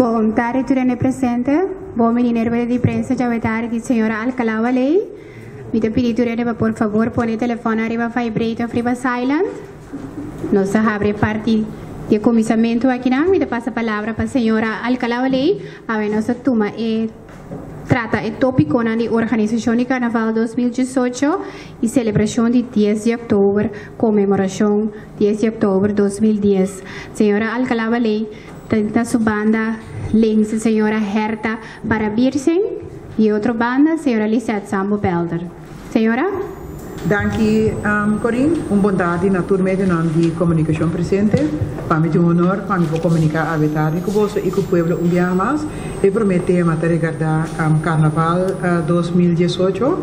Bon tardi tur hende presente. Bon bini na e rueda di prensa djawe tardi di señora Alcalá Waley. Mi ta pidi tur hende pa por fabor pone e telefòn ariba vibrate òf riba silent. Nos ta habri e parti di e kuminsamentu akinan. Mi ta pasa palabra pa señora Alcalá Waley. Awe nos ta tuma e trata e tópikonan di organisashon di Karnaval 2018 i selebrashon di 10 di òktober, konmemorashon 10 di òktober 2010. Señora Alcalá Waley ta na su banda links señora Herta Parabirsen i e otro banda señora Lisette Sambo Belder. Señora? Danki Corinne, un bon tardi na tur medionan di komunikashon presente. Pa mi tin un honor pa mi por komuniká awe tardi ku boso i ku pueblo un biaha mas. E promé tema ta regardá Karnaval 2018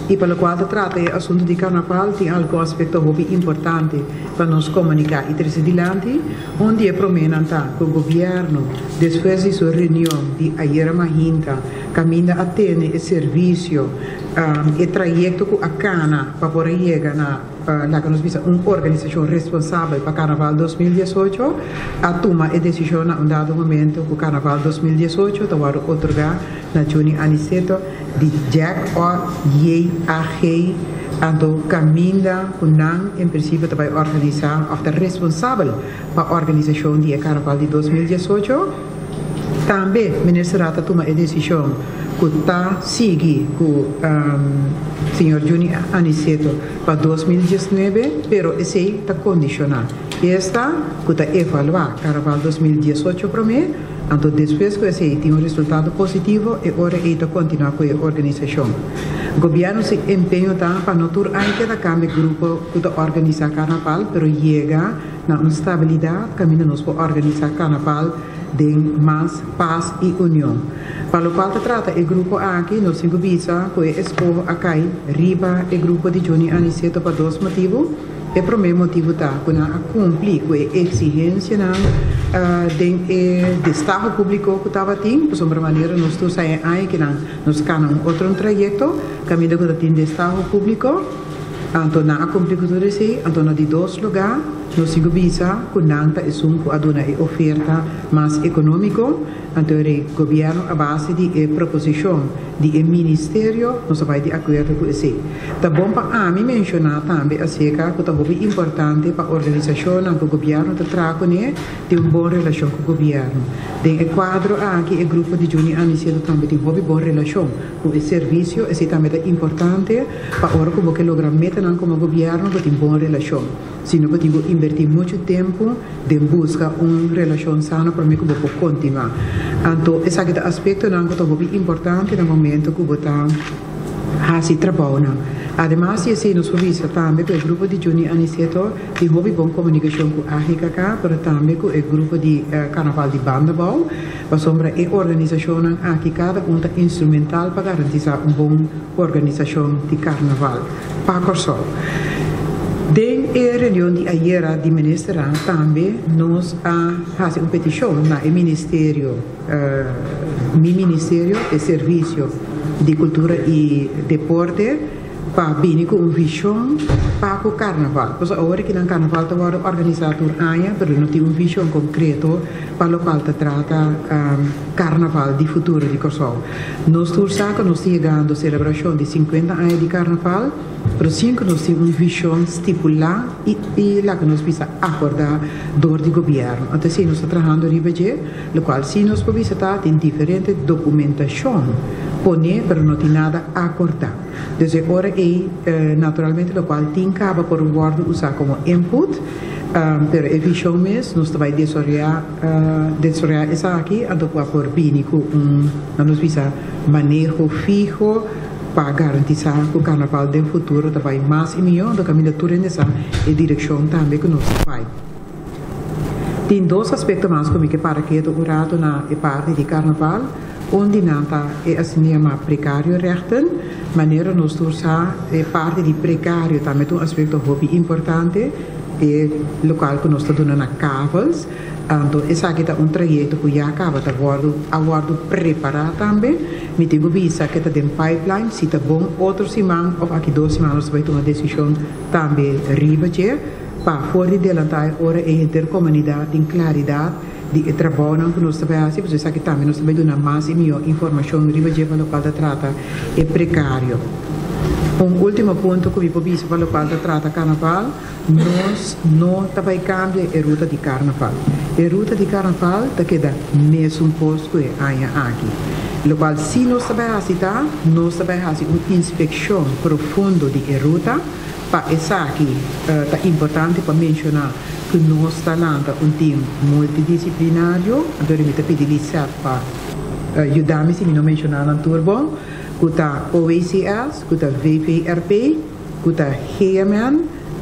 i pa lokual ta trata e asuntu di Karnaval tin algun aspekto hopi importante pa nos komuniká i trese dilanti. Un di e proménan ta ku gobièrnu despues di su reunion di ayera mahinta kaminda a tene e servisio, e trayekto ku a kana pa por a yega na laga nos bisa un organisashon responsabel pa Karnaval 2018, a tuma e desishon na un dado momento ku Karnaval 2018 ta wòrdu otorgá na Juni Aniceto di Jack o JAG. Anto kaminda ku nan en prinsipio ta bai organisá òf ta responsabel pa organisashon di e Karnaval di 2018. Tambe Minister a ta tuma e desishon ku ta sigui ku señor Juni Aniceto pa 2019, pero esei ta kondishoná. Esta ku ta evaluá Karnaval 2018 promé, anto despues ku esei tin un resultado positivo e ora ei ta kontinuá ku e organisashon. Gobièrnu su empeño ta pa no tur aña keda kambia grupo ku ta organisá Karnaval, pero yega na un stabilidat kaminda nos por organisá Karnaval den mas pas i union. Pa lokual ta trata e grupo aki, nos tin ku bisa ku e eskoho a kai riba e grupo di Juni Aniceto pa dos motibu. E promé motibu ta ku nan a kumpli ku e eksigensianan den e destaho públiko ku tabatin, pasobra manera nos tur sa e aña ku nan nos kana un otro trayekto kaminda ku ta tin destaho públiko, anto nan a kumpli ku tur esei. Anto na di dos lugá nos tin ku bisa ku nan ta esun ku a duna e oferta mas ekonómiko. Anto e gobièrnu a base di e proposishon di e ministerio nos a bai di akuerdo ku esei. Ta bon pa ami menshoná tambe aserka ku ta hopi importante pa organisashonnan ku gobièrnu ta traha kuné tin un bon relashon ku gobièrnu. Den e kuadro aki e grupo di Juni Aniceto tambe tin hopi bon relashon ku e servisio. Esei tambe ta importante pa ora ku bo ke logra metanan komo gobièrnu bo tin bon relashon. Si no bo tin ku inbertí muchu tempu den buska un relashon sano promé ku bo por kontinuá. Anto esaki ta aspektonan ku ta hopi importante na momento ku bo ta hasi trabounan. Ademas di esei nos por bisa tambe ku e grupo di Juni Aniceto tin hopi bon komunikashon ku AGKK pero tambe ku e grupo di Karnaval di Bandabou pasobra e organisashonnan aki kada un ta instrumental pa garantisá un bon organisashon di karnaval pa Kòrsou. Den e reunion di ayera di ministernan tambe nos a hasi un petishon na e ministerio, mi ministerio, e servisio di kultura i deporte pa bini ku un vishon pa ku karnaval. Pasobra awor aki nan karnaval ta wòrdu organisá tur aña pero no tin un vishon konkreto pa lokual ta trata karnaval di futuro di Kòrsou. Nos tur sa ku nos ta yegando selebrashon di 50 aña di karnaval, pero sin ku nos tin un vishon stipulá i i laga nos bisa akordá dor di gobièrnu. Anto esei nos ta trahando riba dje, lokual si nos por bisa ta tin diferente dokumentashon poné pero no tin nada akordá. Dus e ora ei naturalmente lokual tin kaba por wòrdu usá komo input, pero e vishon mes nos ta bai desaroyá desaroyá esaki anto ku a por bini ku un laga nos bisa maneho fiho pa garantisá ku karnaval den futuro ta bai mas i mihó anto kaminda tur hende sa e direkshon tambe ku nos ta bai. Tin dos aspekto mas ku mi ke para ketu un ratu na e parti di karnaval. Un di nan ta e asina yamá precariorechten. Manera nos tur sa e parti di precario tambe ta un aspekto hopi importante, e lokual ku nos ta duna na kavels. Anto esaki ta un trayekto ku ya kaba ta wòrdu a wòrdu prepará tambe. Mi tin ku bisa ke ta den pipeline, si ta bon otro siman òf aki dos siman nos ta bai tuma desishon tambe riba dje pa for di delantá e ora ei henter komunidat tin klaridat. di e trabounan ku nos ta bai hasi, pasobra esaki tambe nos ta bai duna mas i mihó informashon riba dje pa lokual ta trata e prekario. Un último punto ku mi por bisa pa lokual ta trata karnaval, nos no ta bai kambia e ruta di karnaval. E ruta di karnaval ta keda mesun kos ku e aña aki. Lokual si nos ta bai hasi ta, nos ta bai hasi un inspekshon profundo di e ruta. Pa esaki ta importante pa menshoná ku nos ta lanta un tim multidisiplinario, anto mi ta pidi Lisette pa yuda mi si mi no menshoná nan tur bon, ku ta OECS, ku ta VVRP, ku ta GMN,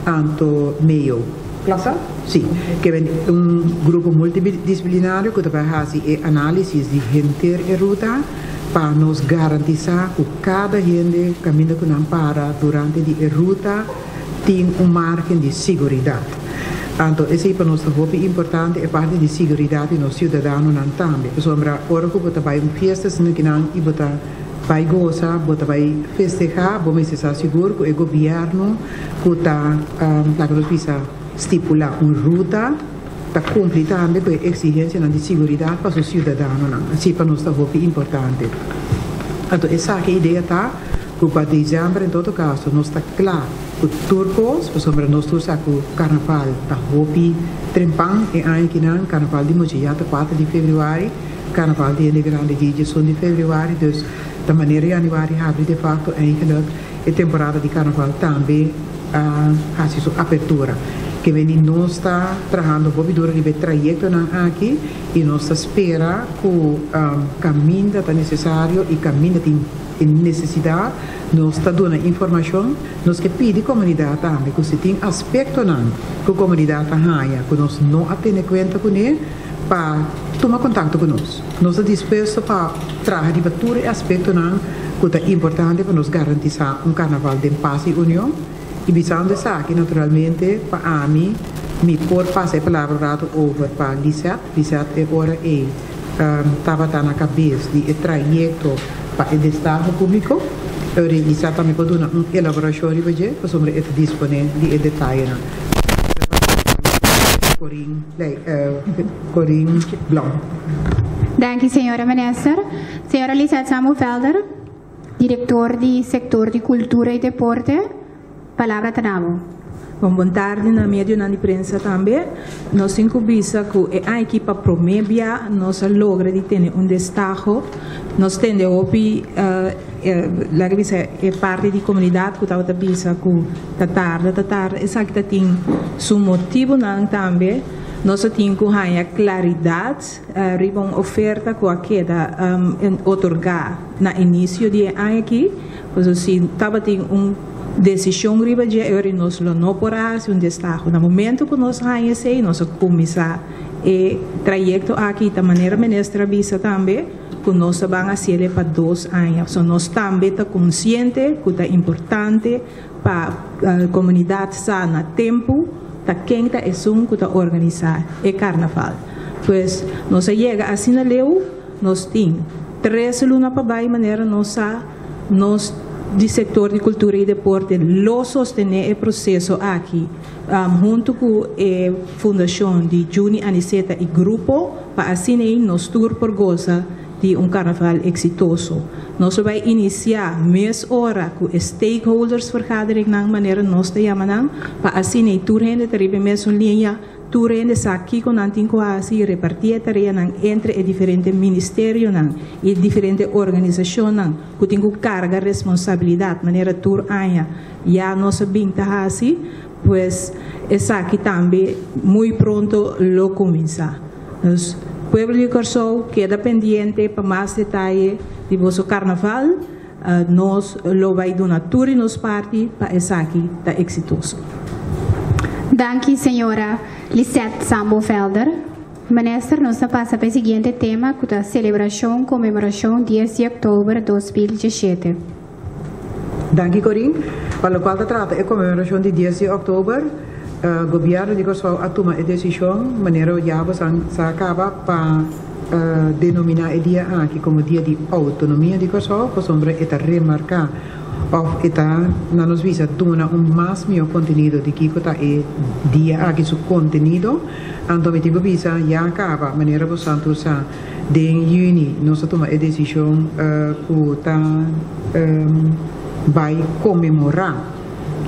anto meo. Klasa? Sí. Ke ben un grupo multidisiplinario ku ta bai hasi e análisis di henter e ruta pa nos garantisá ku kada hende kaminda ku nan para durante di e ruta tin un márgen di siguridat. Anto esei pa nos ta hopi importante e parti di siguridat di nos siudadanonan tambe. Pasobra ora ku bo ta bai un fiesta asina kinan i bo ta bai gosa, bo ta bai festehá, bo mester sa sigur ku e gobièrnu ku ta, laga nos bisa, stipulá un ruta, ta kumpli tambe ku e eksigensianan di siguridat pa su siudadanonan. Así pa nos ta hopi importante. Anto esaki e idea ta ku pa desèmber en todo kaso nos ta kla ku tur kos, pasobra nos tur sa ku karnaval ta hopi trempan e aña kinan, karnaval di mucha ya ta kuater di febrüari, karnaval di hende grandi di diesun di febrüari, dus ta manera yanüari habri de fakto eigenlik e temporada di karnaval tambe a hasi su apertura. Ke beni nos ta trahando hopi duro riba e trayektonan aki i nos ta spera ku kaminda ta nesesario i kaminda tin e nesesidat nos ta duna informashon. Nos ke pidi komunidat tambe ku si tin aspektonan ku komunidat ta haña ku nos no a tene kuenta kuné pa tuma kontakto ku nos. Nos ta dispuesto pa traha riba tur e aspektonan ku ta importante pa nos garantisá un karnaval den pas i union. I bisando esaki, naturalmente, pa ami, mi por pasa e palabra un ratu over pa Lisette. Lisette e ora ei tabata na kabes di e trayekto pa e destaho públiko. Ora ei Lisette tambe por duna un elaborashon riba dje, pasobra e ta disponé di e detayenan. Corine Blom. Danki señora Minister. Señora Lisette Samuvelder, Director di Sector di Cultura y Deporte, palabra ta na bo. Bon bon tardi na medionan di prensa tambe. Nos tin ku bisa ku e aña pa promé bia nos a logra di tene un destaho. Nos tende hopi laga bisa e parti di komunidat ku tabata bisa ku ta tarda ta tarda esaki ta tin su motibunan tambe. Nos a tin ku haña klaridat riba un oferta ku a keda otorgá na inisio di e aña aki. Pasobra si tabatin un desishon riba dje e ora nos lo no por a hasi un destaho. Na momento ku nos haña esei nos a kuminsá e trayekto aki ta manera minister a bisa tambe ku nos ta ban hasiel pa 2 aña. So nos tambe ta konsiente ku ta importante pa komunidat sa na tempu ta ken ta esun ku ta organisá e karnaval. Pues nos a yega asina leu, nos tin 3 luna pa bai manera nos sa nos di sektor di kultura i deporte lo sostené e proseso aki huntu ku e fundashon di Juni Aniceta i grupo pa asina nos tur por gosa di un karnaval eksitoso. Nos lo bai inisiá mes ora ku e stakeholders vergadering nan manera nos ta yama nan pa asina tur hende ta riba e mesun liña, tur hende sa kiko nan tin ku hasi i repartí e tareanan entre e diferente ministerionan i diferente organisashonnan ku tin ku karga responsabilidat manera tur aña ya nos a bin ta hasi, pues esaki tambe muy pronto lo kuminsá. Dus pueblo di Kòrsou keda pendiente pa mas detaye di boso karnaval. Nos lo bai duna tur di nos parti pa esaki ta eksitoso. Danki señora Lisette Sambo-Velder. Minister, nos ta pasa pa e siguiente tema ku ta selebrashon konmemorashon 10 di òktober 2017. Danki Corinne. Pa lokual ta trata e konmemorashon di 10 di òktober, gobièrnu di Kòrsou a tuma e desishon, manera ya bo sa kaba, pa denominá e dia aki komo dia di outonomia di Kòrsou, pasobra e ta remarká òf e ta na nos bisa duna un mas mihó kontenido di kiko ta e dia aki su kontenido. Anto mi tin ku bisa ya kaba manera bo sa tur sa den yüni nos a tuma e desishon ku ta bai konmemorá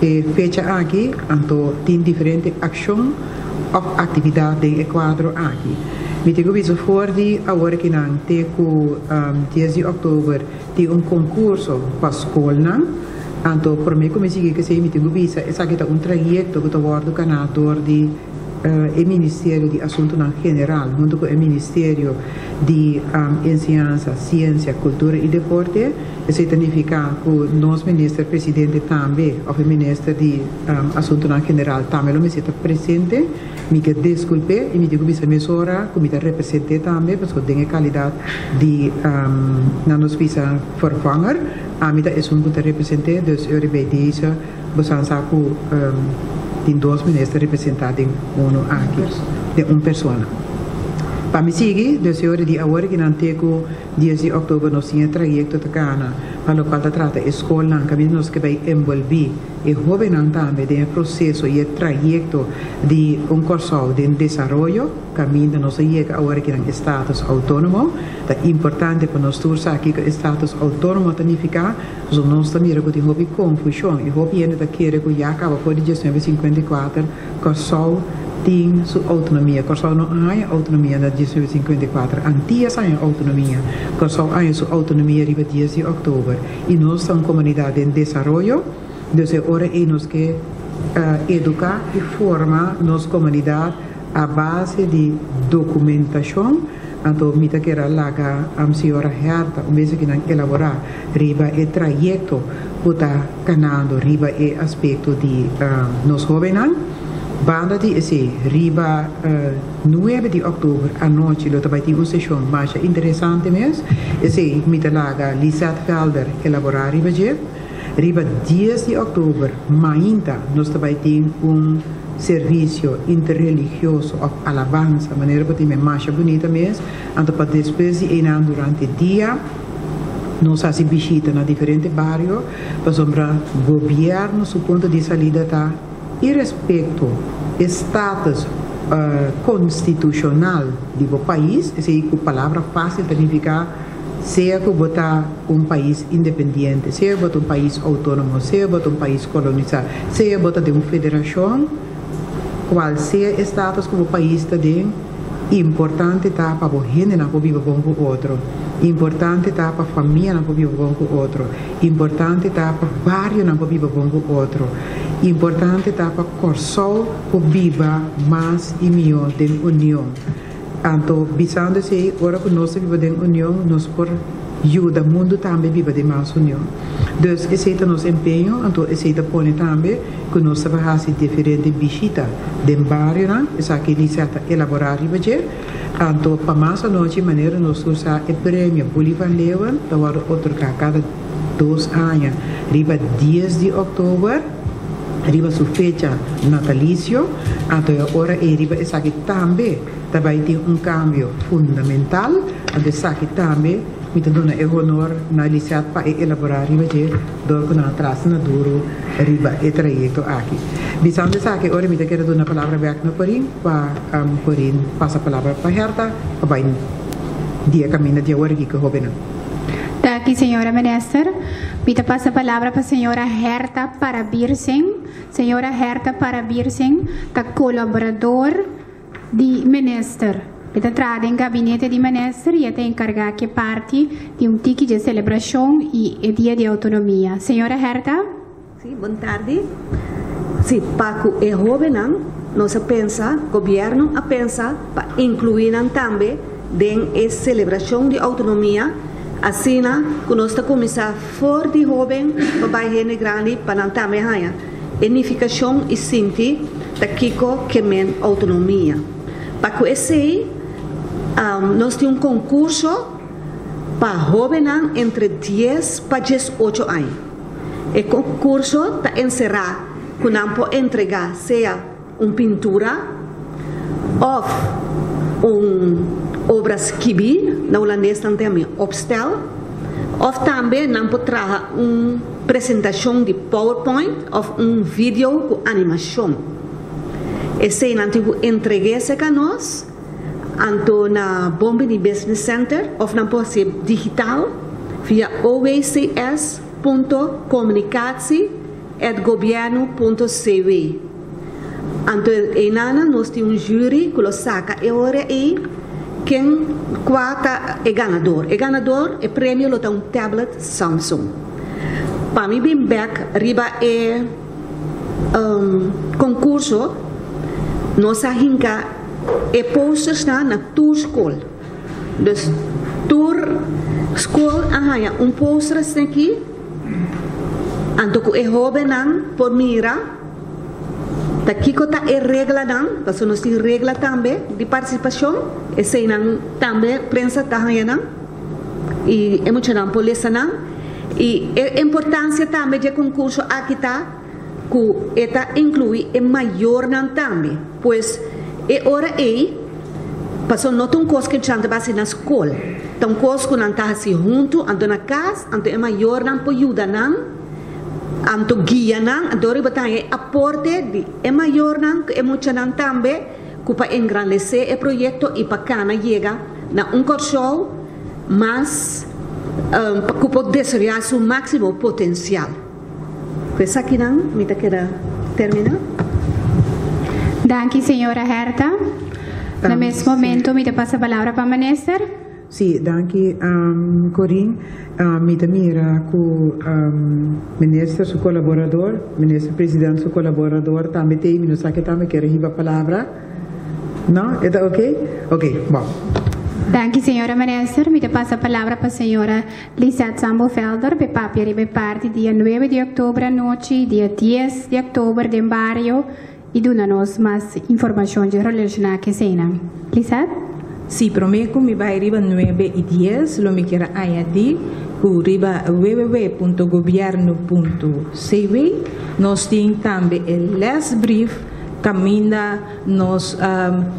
e fecha aki anto tin diferente akshon òf aktividat den e kuadro aki. Mi tin ku bisa for di awor akinan te ku dies di òktober tin un konkurso pa skolnan anto promé ku mi sigui kesei mi tin ku bisa esaki ta un trayekto ku ta wòrdu kaná dor di e Ministerio di Asuntunan General huntu ku e Ministerio di Enseñansa, Siensia, Kultura i Deporte. Esei ta nifiká ku nos Minister Presidente tambe òf e Minister di Asuntunan General tambe lo mester ta presente. Mi ke deskulp'é i mi tin ku bisa mesora ku mi ta represent'é tambe pasobra den e kalidat di nan nos bisa vervanger ami ta esun ku ta represent'é. Dus e ora bei deze Bosan sa ku tin dos minister representá den unu aki, den un persona. Pa mi sigui, dus e ora di awor ki nan te ku dies di òktober nos tin e trayekto ta kana pa lokual ta trata e skolnan kaminda nos ke bai enbolbí e hóbennan tambe den e proseso i e trayekto di un Kòrsou den desaroyo. Kaminda nos a yega awor aki nan e status outónomo. Ta importante pa nos tur sa kiko e status outónomo ta nifiká, pasobra nos ta mira ku tin hopi konfushon i hopi hende ta kere ku ya kaba for di 1954 Kòrsou tin su outonomia. Kòrsou no a haña outonomia na 1954, Antias a haña outonomia. Kòrsou a haña su outonomia riba dies di òktober i nos ta un komunidat den desaroyo, dus e ora ei nos ke eduká i forma nos komunidat. A base di dokumentashon, anto mi ta kere a laga señora Herta un bes aki nan elaborá riba e trayekto ku ta kanando riba e aspekto di nos hóbennan. Banda di esei, riba nuebe di òktober anochi lo ta bai tin un seshon masha interesante mes. Esei mi ta laga Lisette Velder elaborá riba dje. Riba dies di òktober mainta nos ta bai tin un servisio interreligioso òf alabansa, manera ku tin e masha bunita mes. Anto pa despues di einan durante dia nos hasi bishita na diferente bario pasobra gobièrnu su punto di salida ta irespekto e status konstitushonal di bo pais, esei ku palabra fásil ta nifiká Sea ku bo ta un pais independiente, sea bo ta un pais outónomo, sea bo ta un pais kolonisá, sea bo ta den un federashon, kual sea e status ku bo pais ta den, importante ta pa bo hendenan por biba bon ku otro, importante ta pa famianan por biba bon ku otro, importante ta pa barionan por biba bon ku otro, importante ta pa Kòrsou por biba mas i mihó den union. Anto, bisando esei, ora ku nos ta biba den union, nos por yuda mundu tambe biba den mas union. Dus, esei ta nos empeño, anto esei ta pone tambe ku nos ta bai hasi diferente bishita den barionan, esaki Lisa ta elaborá riba dje. Anto, pa mas anochi, manera nos tur sa, e premio Bully van Leeuwen ta wòrdu otorgá kada dos aña riba dies di òktober. Riba su fecha natalisio, anto e ora ei riba esaki tambe ta bai tin un kambio fundamental, anto esaki tambe mi ta duna e honor na Lisette pa e elaborá riba dje dor ku nan a trasa na duru riba e trayekto aki. Bisando esaki ora mi ta kere duna palabra bèk na Corin pa Corin pasa palabra pa Herta pa bai di e kaminda di awor aki ku e hóbennan. Danki señora Minister. Mi ta pasa palabra pa señora Herta Parabiersing. Señora Herta Parabiersing ta colaborador di Minister. E ta traha den gabinete di Minister y e ta encarga cu e parti di un tiki dje celebracion y e dia di autonomia. Señora Herta. Sí, bon tardi. Sí, pa ku e hóbennan nos a pensa, gobièrnu a pensa pa inkluí nan tambe den e selebrashon di outonomia, asina ku nos ta kuminsá for di hóben pa bai hende grandi pa nan tambe haña e nifikashon i sinti ta kiko ke men outonomia. Pa ku esei nos tin un konkurso pa hóbennan entre dies pa diesocho aña. E konkurso ta enserá ku nan por entregá sea un pintura òf un obra skibí, na hulandes nan ta yama opstel. Òf tambe nan por traha un presentashon di PowerPoint òf un video ku animashon. Esei nan tin ku entreg'é serka nos, anto na Bon Bini Business Center òf nan por hasié digital via owcs punto communicatie at gobierno punto cw. Anto einanan nos tin un jury ku lo saka e ora ei ken kua ta e ganador. E ganador, e premio lo ta un tablet Samsung. Pa mi bin bek riba e konkurso nos a hinka e postersnan na tur skol. Dus tur skol a haña un poster asin'aki anto ku e hóbennan por mira. Ta kiko ta e reglanan? Pasobra nos tin regla tambe di partisipashon, eseinan tambe prensa ta haña nan i e muchanan por lesa nan. I e importansia tambe dje konkurso aki ta ku e ta inkluí e mayornan tambe. Pues e ora ei, pasobra no ta un kos ku e muchanan ta bai hasi na skol, ta un kos ku nan ta hasi huntu, anto na kas, anto e mayornan por yuda nan. Anto guia nan dor riba ta haña e aporte di e mayornan ku e muchanan tambe ku pa engrandesé e proyekto i pa kana yega na un Kòrsou mas ku por desaroyá su máksimo potensial. Ku esakinan mi ta keda terminá. Danki señora Herta. Na mes momento mi ta pasa palabra pa minister. Sí, danki Corin. Mi ta mira ku minister su kolaborador, minister president su kolaborador tambe t'ei, mi no sa ke tambe kier hiba palabra. No? E ta oke? Oke, bon. Danki señora minister. Mi ta pasa palabra pa señora Lisette Sambo-Velder p'e papia riba e parti dia nuebe di oktober anochi, dia dies di oktober den bario. I duna nos mas informashon dje relashoná ku eseinan. Lisette? Sí, promé ku mi bai riba nuebe i dies lo mi kier a añadí ku riba www.gobierno.cw nos tin tambe e lesbrief kaminda nos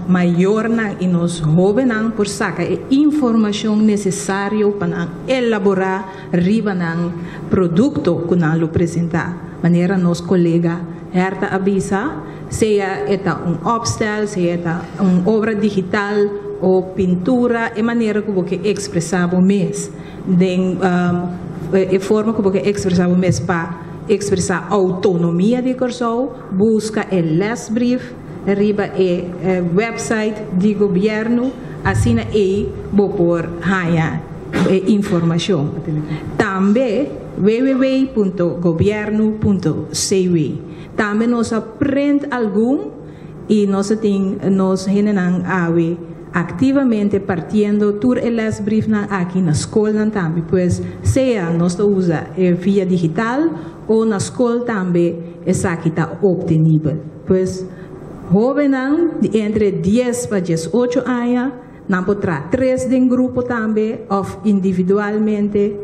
mayornan i nos hóbennan por saka e informashon nesesario pa nan elaborá riba nan produkto ku nan lo presentá, manera nos kolega Herta a bisa, sea e ta un opstel, sea e ta un obra digital o pintura, e manera ku bo ke ekspresá bo mes den e forma ku bo ke ekspresá bo mes pa ekspresá outonomia di Kòrsou, buska e lesbrief riba e website di gobièrnu, asina ei bo por haña e informashon. Tambe. www.gobierno.cw Tambe nos a print algun y nos a tin nos hendenan awe activamente partiendo tur e lesbriefnan aki na scolnan tambe. Pues sea nos ta usa e via digital o na scol tambe esaki ta obtenibel. Pues hobennan di entre dies pa diesocho aña. Nan por traha tres den grupo tambe of individualmente.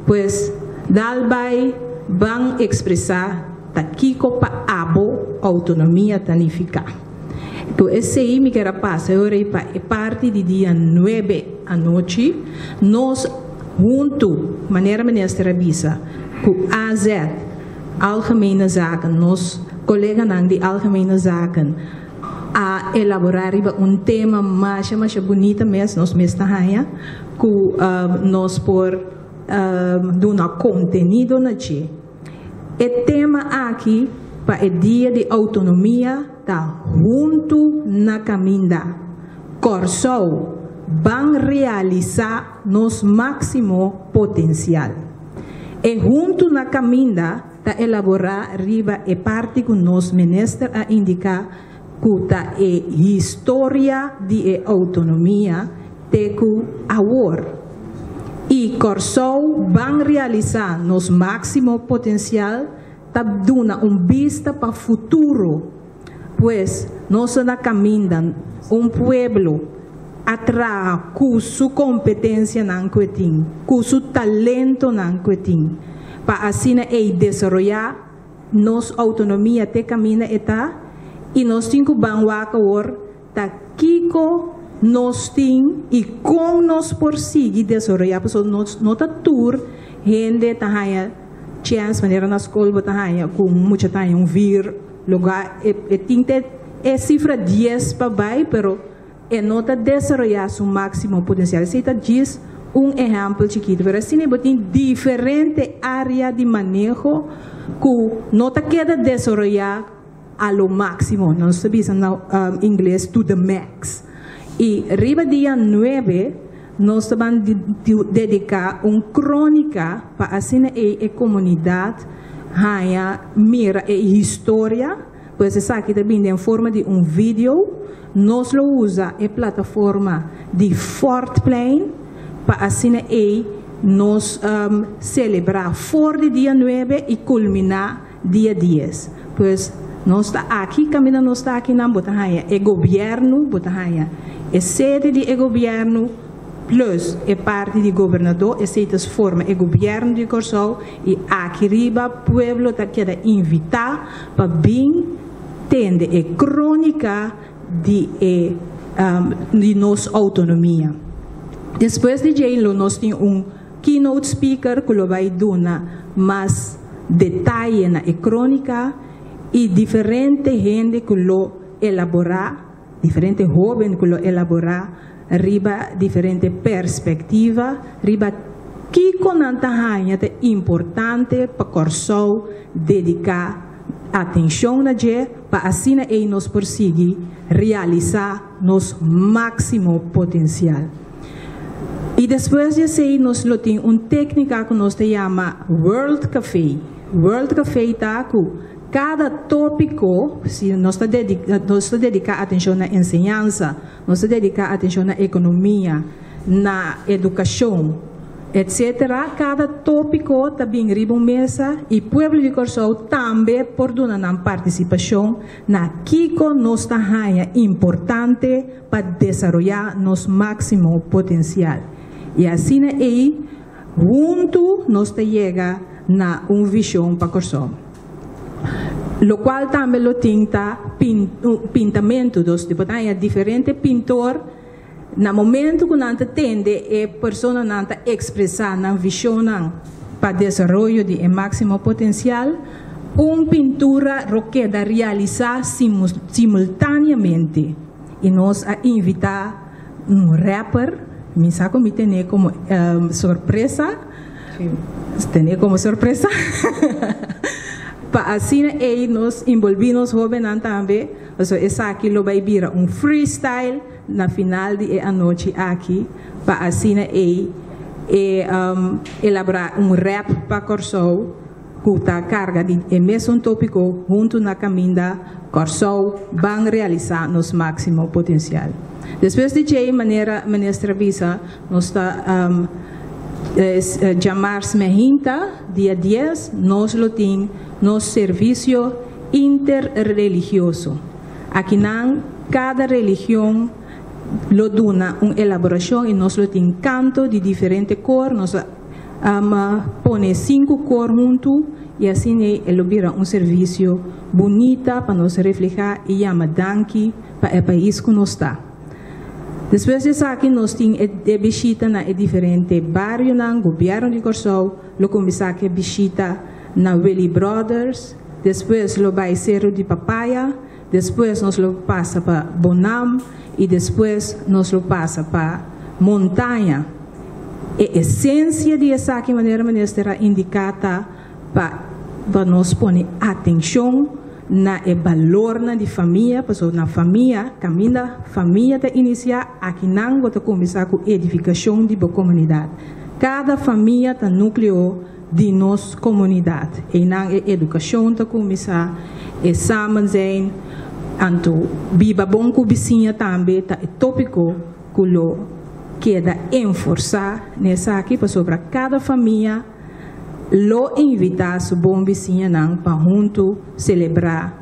Pues dal bai ban expresa ta kico pa abo autonomia ta nifica. Cu esey mi kier a pasa e ora ey pa e parti di dia nuebe anochi nos hunto manera minister a bisa cu AZ, Algemene Zaken, nos coleganan di Algemene Zaken, a elaborá riba un tema masha masha bunita mes, nos mes ta haña ku nos por duna kontenido na dje. E tema aki pa e Dia di Outonomia ta Huntu na Kaminda, Kòrsou, ban realisá nos máksimo potensial. E Huntu na Kaminda Ta elaborá riba e parti ku nos minister a indiká ku ta e historia di e outonomia te ku awor. I Kòrsou ban realisá nos máksimo potensial ta duna un bista pa futuro. Pues nos ta na kaminda un pueblo a traha ku su kompetensianan ku e tin, ku su talentonan ku e tin, pa asina ei desaroyá nos outonomia te kaminda e ta i nos tin ku ban wak awor ta kiko nos tin i kon nos por sigui desaroyá pasobra nos no ta tur. hende ta haña chèns manera na skol bo ta haña ku un mucha ta haña un vier lugá e e tin te e sifra dies pa bai pero e no ta desaroyá su máksimo potensial. Esei ta djis un ehèmpel chikitu pero asina bo tin diferente área di maneho ku no ta keda desaroyá a lo máksimo, nos ta bisa na ingles to the max. I riba dia nuebe nos ta ban dediká un krónika pa asina ei e komunidat haña mira e historia, pues esaki ta bini den forma di un video. Nos lo usa e plataforma di Fortplein pa asina ei nos selebrá for di dia nuebe i kulminá Dia dies. Pues, nos ta aki, kaminda nos ta akinan, bo ta haña e gobièrnu, bo ta haña e sede di e gobièrnu plus e parti di gobernadó, esei ta forma e gobièrnu di Kòrsou i aki riba pueblo ta keda invitá pa bin tende e krónika di e di nos outonomia. Despues di djei lo nos tin un. Keynote speaker ku lo bai duna mas detaye na e krónika i diferente hende ku lo elaborá, diferente hóben ku lo elaborá riba diferente perspektiva riba kiko nan ta haña ta importante pa Kòrsou dediká atenshon na dje pa asina ei nos por sigui realisá nos máksimo potensial. I despues di esei nos lo tin un téknika ku nos ta yama World Café. World Café ta ku kada tópiko, si nos ta nos ta dediká atenshon na enseñansa, nos ta dediká atenshon na ekonomia, na edukashon, etcetera, kada tópiko ta bin riba un mesa i pueblo di Kòrsou tambe por duna nan partisipashon na kiko nos ta haña importante pa desaroyá nos máksimo potensial. I asina ei huntu nos ta yega na un vishon pa Kòrsou. Lokual tambe lo tin ta pintamentu, dus bo ta haña diferente pintor na momentu ku nan ta tende e personanan ta ekspresá nan vishonnan pa desaroyo di e máksimo potensial, un pintura ro keda realisá simultáneamente. I nos a invitá un rapper, mi sa ku mi ten'é komo sorpresa, ten'é komo sorpresa, pa asina ei nos inbolbí nos hóbennan tambe, pasobra esaki lo bai bira un freestyle na final di e anochi aki, pa asina ei e elaborá un rap pa Kòrsou. Ku ta karga di e mesun tópiko huntu na kaminda Kòrsou ban realisá nos máksimo potensial. Despues di djei, manera Minister a bisa, nos ta djamars mehinta, dia dies, nos lo tin nos servisio interreligioso. Akinan kada religion lo duna un elaborashon i nos lo tin kanto di diferente kor. Nos Ama pone sinku kor huntu i asina e lo bira un servisio bunita pa nos reflehá i yama danki pa e pais ku nos ta. Despues di esaki nos tin e bishita na e diferente barionan. Gobièrnu di Kòrsou lo kuminsá ku e bishita na Willy Brothers, despues lo bai Seru di Papaya, despues nos lo pasa pa Bonam i despues nos lo pasa pa Montaña. E esensia di esaki manera minister a indiká ta pa pa nos pone atenshon na e balornan di famia pasobra na famia kaminda famia ta inisiá akinan bo ta kuminsá ku edifikashon di bo komunidat. Kada famia ta núkleo di nos komunidat. Einan e edukashon ta kuminsá, e samen zijn, anto biba bon ku bisiña tambe ta e tópiko ku lo keda enforsá na esaki pasobra kada famia lo invitá su bon bisiñanan pa huntu selebrá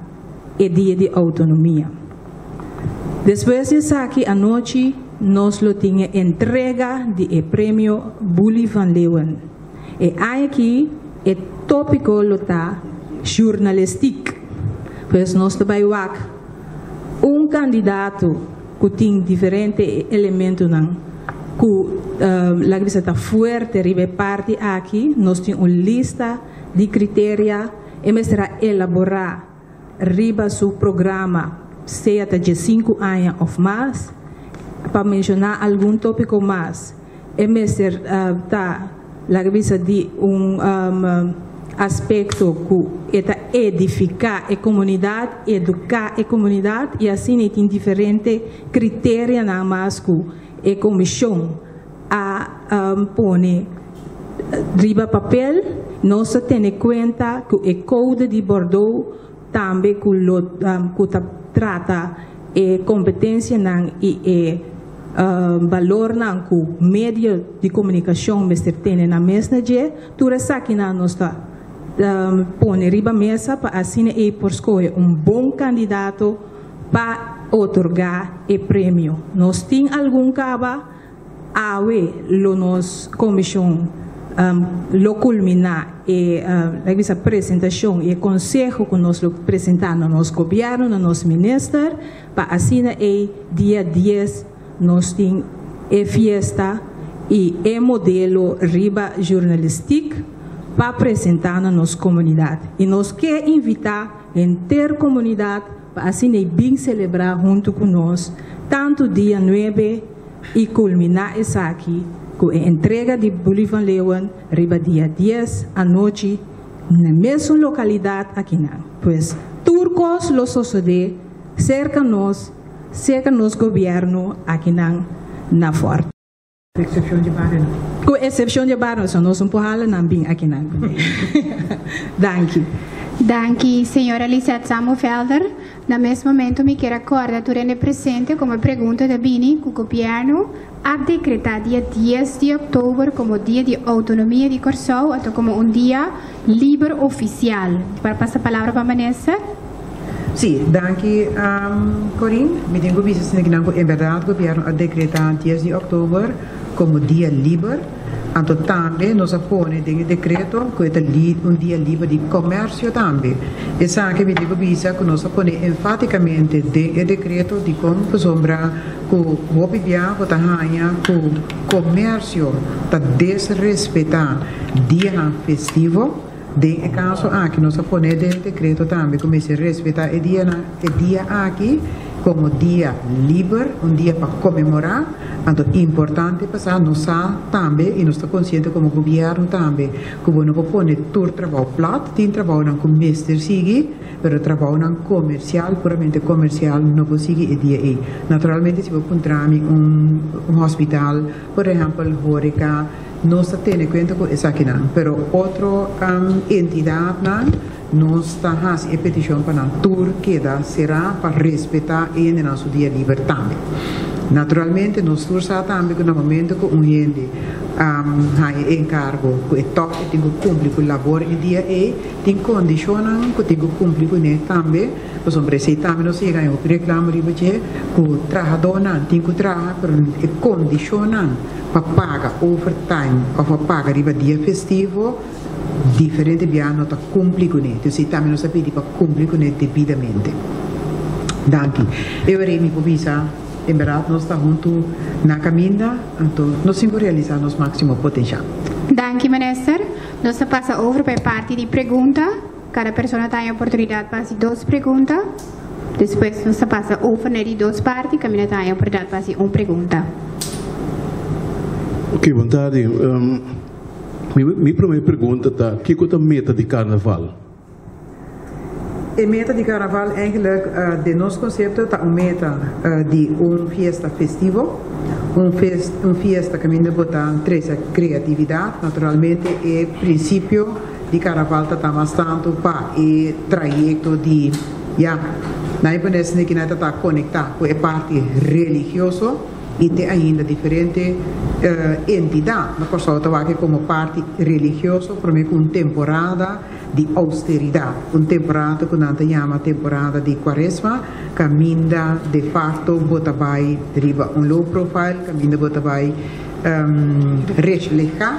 e Dia di Outonomia. Despues di esaki anochi nos lo tin e entrega di e Premio Bully van Leeuwen. E aña aki e tópiko lo ta Journalistiek. Pues nos ta bai wak un kandidato ku tin diferente elementonan. ku laga bisa ta fuerte riba e parti aki. Nos tin un lista di kriteria, e mester a elaborá riba su programa, sea ta 15 aña òf mas. Pa menshoná algun tópiko mas, e mester ta, laga bisa, di un aspekto ku e ta edifiká e komunidat, eduká e komunidat, i asina tin diferente kriterianan mas ku e komishon a pone riba papel. Nos a tene kuenta ku e Code di Bordeaux tambe ku lo ku ta trata e kompetensianan i e balornan ku medio di komunikashon mester tene na mes na dje. Tur esakinan nos ta pone riba mesa pa asina e por skohe un bon kandidato pa otorgá e premio. Nos tin algun kaba. Awe lo nos komishon lo kulminá e bisa presentashon i e konseho ku nos lo presentá na nos gobièrnu, na nos minister, pa asina ei dia 10 nos tin e fiesta i e modelo riba journalistiek pa presentá na nos komunidat. I nos ke invitá henter komunidat pa asina ei bin selebrá huntu ku nos tantu dia 9 i kulminá esaki ku e entrega di Bully van Leeuwen riba dia 10 anochi na mesun lokalidat akinan. Pues tur kos lo sosodé serka nos gobièrnu akinan na Fòrti. Ku eksepshon di bario. Ku eksepshon di bario, so nos no por hala nan bin akinan. Danki. Danki, señora Lisette Samufelder. Na mes momento mi ke kòrda tur hende presente komo pregunta ta bini ku gobièrnu a dekretá dia 10 di òktober komo dia di outonomia di Kòrsou, anto komo un dia liber ofisial. Pa pasa palabra pa minister. Si, danki, Corinne. Mi tin ku bisa ku en berdat gobièrnu a dekretá 10 di òktober komo dia liber. Anto tambe nos a pone den dekreto ku ta un dia liber di komersio tambe. Esaki mi tin ku bisa ku nos a pone enfátikamente den dekreto di kon pasobra ku hopi bia ku ta haña ku komersio ta desrespetá dia festivo. Den kaso aki nos a pone den dekreto tambe ku mester respetá e dia aki komo dia liber, un dia pa konmemorá. Anto importante pasá nos sa tambe i nos ta konsiente komo gobièrnu tambe ku bo no por pone tur trabou plat, tin trabounan ku mester sigui, pero trabounan komersial, puramente komersial, no por sigui e dia ei. Naturalmente, si bo puntra mi un hospital, por ehèmpel, horeca, nos ta tene kuenta ku esakinan, pero otro entidatnan nos ta hasi e petishon pa nan tur keda será pa respetá e hendenan su dia liber tambe. Naturalmente, nos tur sa tambe ku na momento ku un hende haña enkargo ku e tòg e tin ku kumpli ku labor e dia ei, tin kondishonnan ku tin ku kumpli kuné tambe, pasobra esei tambe nos yega en hopi reklamo riba dje ku trahadónan tin ku traha, pero e kondishonnan pa paga overtime òf pa paga riba dia festivo diferente bia no ta kumpli kuné. Entonces tambe nos a pidi pa kumpli kuné debidamente. Danki. Eu mi por bisa, en berdat nos ta huntu na kaminda, anto nos tin ku realisá nos máksimo potensial. Danki, minister. Nos ta pasa over pa e parti di pregunta. Kada persona tin oportunidat pa hasi dos pregunta. Despues nos ta pasa over na di dos parti, kaminda tin oportunidat pa hasi un pregunta. Ok, bon tardi. Mi promé pregunta ta, kiko ta e meta di karnaval? E meta di karnaval eigenlijk di nos konsepto ta un meta di un fiesta festivo, un fiesta ku bo ta trese kreatividat. Naturalmente, e prinsipio di karnaval ta mas tantu pa e trayekto di, ja, na e ku ta konektá ku e parti religioso i tin ainda diferente entidat na Kòrsou ta wak komo parti religioso, promé ku un temporada di ousteridat, un temporada ku nan ta yama temporada di kuaresma, kaminda de facto bo ta bai riba un low profile, kaminda bo ta bai reflehá,